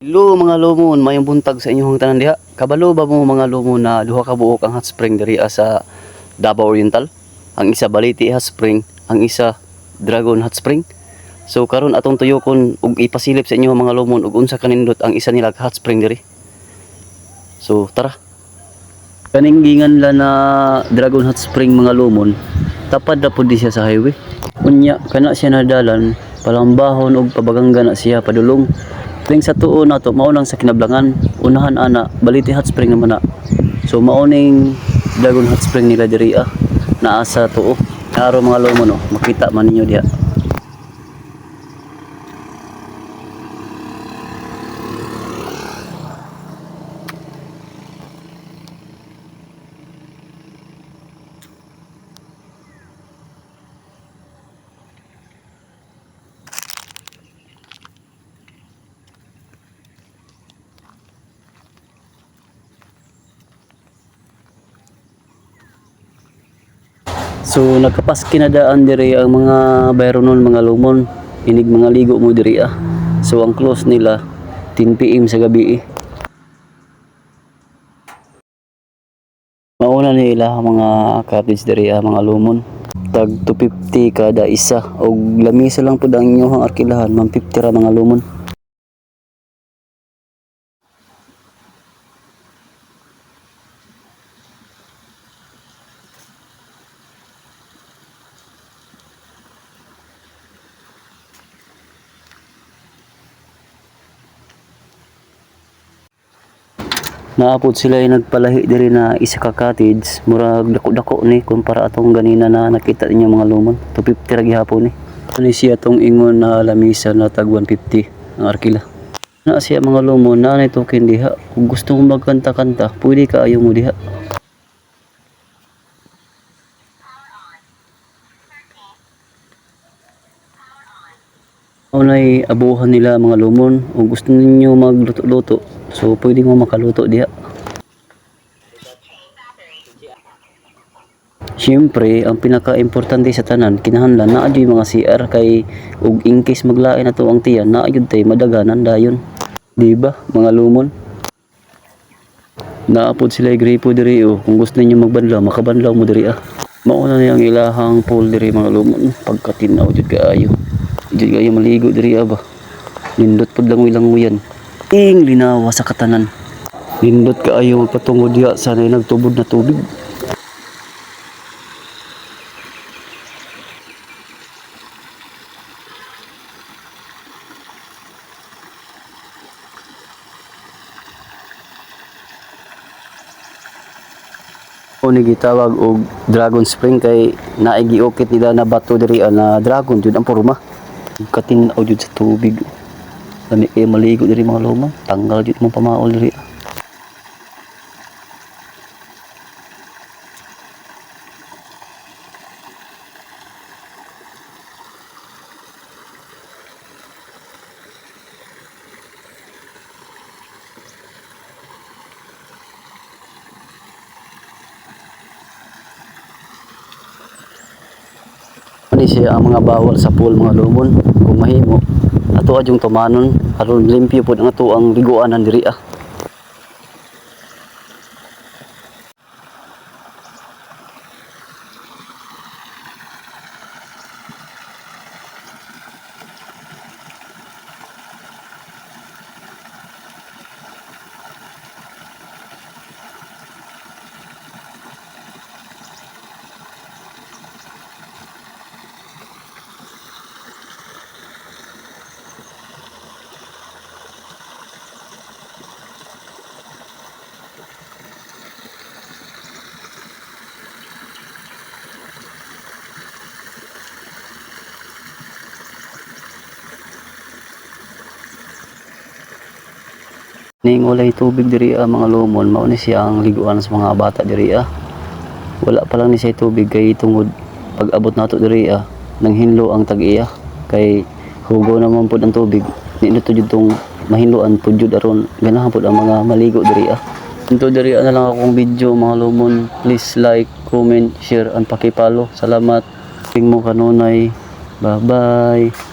Hello mga lumon, mayong buntag sa inyong tanan diha. Kabalo ba mo mga lumon na duha ka buok ang hot spring diri sa Davao Oriental? Ang isa Baliti Hot Spring, ang isa Dragon Hot Spring. So karon atong tuyokon ug ipasilip sa inyo mga lumon ug unsa kanindot ang isa nila ka hot spring diri. So tara. Kaning gingan la na Dragon Hot Spring mga lumon, tapad na pud di siya sa highway. Unya kana siya nadalan, palambahon og pabagangga na siya padulong. Tuwing sa tuo nato mao nang sa kinablangan, unahan ana Baliti Hot Spring naman na. So mao ning Dragon Hot Spring nila diri naa sa tuo. Aro mga lumon, no, makita man ninyo diha. So nagkapaski na daan diri ang mga bayronon mga lumon, inig mga ligo mo diri. So ang close nila 10 PM sa gabi eh. Mauna nila ang mga cottage diri mga lumon. Tag 250 kada isa og lamisa lang pud ang inyong arkilahan, 150 ra mga lumon. Naapod sila ay nagpalahi diri na isa ka cottage, murag dako-dako ni kumpara atong ganina na nakita ninyo mga lumon. 250 ra gihapon ni. Ani siya tong ingon na lamisa na tag 150 ang arkila. Na siya mga lumon na nay token diha. Kung gusto mo magkanta-kanta, pwede kaayo mo diha. Unay abuhan nila mga lumon. Kung gusto ninyo magluto-luto, so pwede mo makaluto diha. Siyempre, ang pinaka-importante sa tanan, kinahanglan naa jud mga CR kay ug in case maglain na to ang tiyan, naa jud tay madaganan dayon. Di ba, mga lumon? Naapod sila gripo diri oh. Kung gusto ninyo magbanlaw, makabanlaw mo diri ah. Mao na ni ang ilahang pool diri mga lumon. Pagkatinaw jud kaayo. Jud kaayo maligo diri ah ba. Nindot pud langoy-langoyan. Ing linawa sa katanan. Nindot kaayo magpatungo diha sa nay nagtubod na tubig. Ni gitawag og Dragon Spring kay naay giukit nila na bato diri na dragon jud ang porma. Katin-aw jud sa tubig. Lami kay maligo diri mga luma. Tanggal jud mong pamaol diri. Ani siya ang mga bawal sa pool mga lumon. Kung mahimo ato adyong tumanon aron limpyo pud ang ato ang liguanan diri ah. Ning walay tubig diri mga lumon, mao ni siya ang liguan sa mga bata diri ah. Wala pa lang ni siya tubig kay tungod pag abot nato diri nanghinlo ang tag-iya kay hugo naman pud ang tubig. Nindot jud tong mahinloan pud jud aron ganahan pud ang mga maligo diri ah. Into diri na lang akong video mga lumon. Please like, comment, share and paki-follow. Salamat. King mo kanunay. Bye bye.